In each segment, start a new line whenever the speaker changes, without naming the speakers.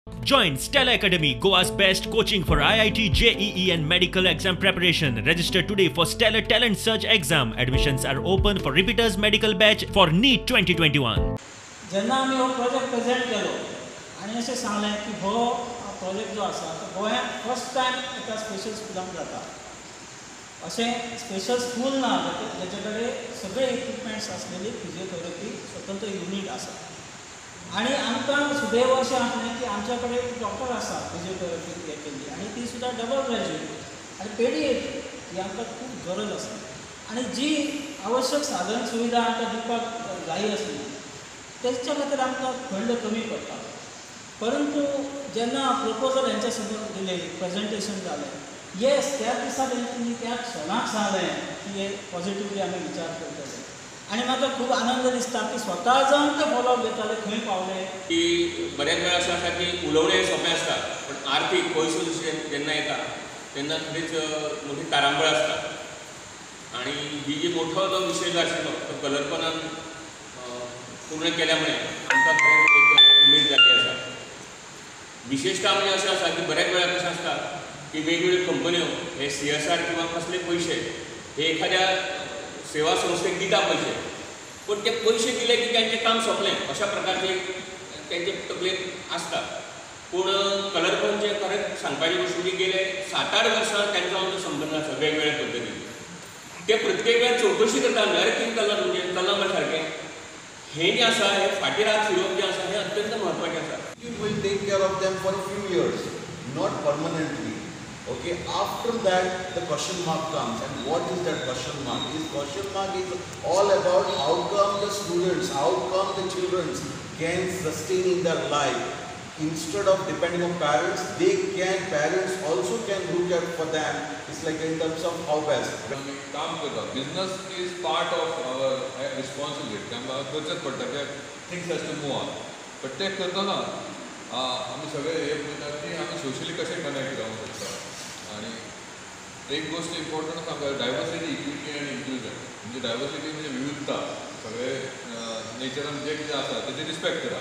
Join Stella Academy, Goa's best coaching for IIT, JEE and medical exam preparation. Register today for Stellar Talent Search exam. Admissions are open for repeaters medical batch for NEET 2021.
जेन्ना आमी हो project present केलो आनी अशें सांगलें की हो project जो आसा तो गोंयांत फर्स्ट टायम एका स्पेशल स्कुलान जाता. अशें स्पेशल स्कूल ना जाचे कडेन सगळे इक्विपमेंट्स आसलेली फिजियोथेरपी स्वतंत्र युनीट आसा. आनी आमकां सुदैव अशें आसलें की आमच्या कडेन एक डॉक्टर आसा फिजियोथेरपी हें केल्ली आनी ती सुद्दां डबल ग्रॅज्युएट आनी पेडिएट्री ही आमकां खूब गरज आसा आनी जी आवश्यक साधन सुविधा आमकां दिवपाक जाय आसली तेच्या खातीर आमकां फंड कमी पडटा. परंतु जेन्ना प्रपोजल हेंच्या समोर दिलें, प्रेजेंटेशन जालें, येस त्या दिसा तेंच्यांनी त्या क्षणाक सांगलें की हे पॉजिटिवली आमी विचार करतले आनी म्हाका खूब आनंद दिसता की स्वता जावन ते फॉलोअप घेताले खंय पावले.
की बऱ्याच वेळा अशें आसा की उलोवणें सोंपें आसता पण आर्थीक पयसो जेन्ना येता तेन्ना खरेंच मोठी तारांबळ आसता आनी ही जी मोठो जो विशय जो आशिल्लो तो कलरपनान पूर्ण केल्या मुळे आमकां खरेंच एक उमेद जाल्ली आसा. विशेशतः म्हणजे अशें आसा की बऱ्याच वेळा कशें आसता की वेगवेगळ्यो कंपन्यो हे CSR किंवा कसले पयशे हे एखाद्या सेवा संस्थेक दिता पयशे, पूण ते पयशे दिले की तांचें काम सोंपलें अशा प्रकारचे तांचे तकलेंत आसता. पूण कलरपनचें खरेंच सांगपाची गोश्ट म्हणजे गेले 7-8 वर्सां तांचो आमचो संबंद आसा वेगवेगळ्या पद्दतीन. ते प्रत्येक वेळार चवकशी करता, अरे कितें चल्लां तुमचें, चल्लां मरे सारकें. हें जें आसा हें फाटीर हात फिरोवप जें आसा हें अत्यंत म्हत्वाचें आसा.
You will take care of them for a few years, not permanently. Okay, after that the question mark comes, and what is that question mark? This question mark is all about how come the students, how come the children can sustain in their life. Instead of depending on parents, they can, parents also can look out for them. It's like in terms of how best.
काम करता, business is part of our responsibility. आमकां करचेंच पडटा, things has to move on. But ते करतना आमी सगळे हे पळयतात की आमी सोशली कशें कनेक्ट जावंक शकता. आनी एक गोश्ट इम्पॉर्टंट आसा आमकां, डायवर्सिटी, इक्विटी आनी इन्क्लुजन. म्हणजे डायवर्सिटी म्हणजे विविधता, सगळे नेचरान जें कितें आसा तेजें रिस्पेक्ट करा.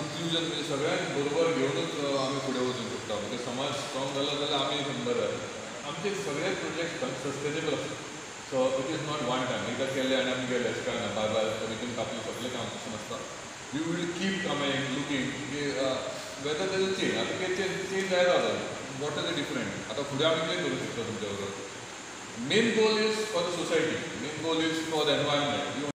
इन्क्लुजन म्हणजे सगळ्यांक बरोबर घेवनूच आमी फुडें वचूंक शकता. म्हणजे समाज स्ट्रॉंग जालो जाल्यार आमी बरें जातले. आमचे सगळे प्रोजेक्ट सस्टेनेबल आसता. So it is not one time एकदां केलें आनी आमी गेले अशें कांय ना, बाय बाय रिटर्न कापलें सगळें काम तशें नासता. We will keep coming looking की वेदर there is change. आतां कितें चेंज जायत आसा, what is the different. आतां फुडें आमी कितें करूंक शकता तुमच्या बरोबर. Main goal is for the society, main goal is for the environment.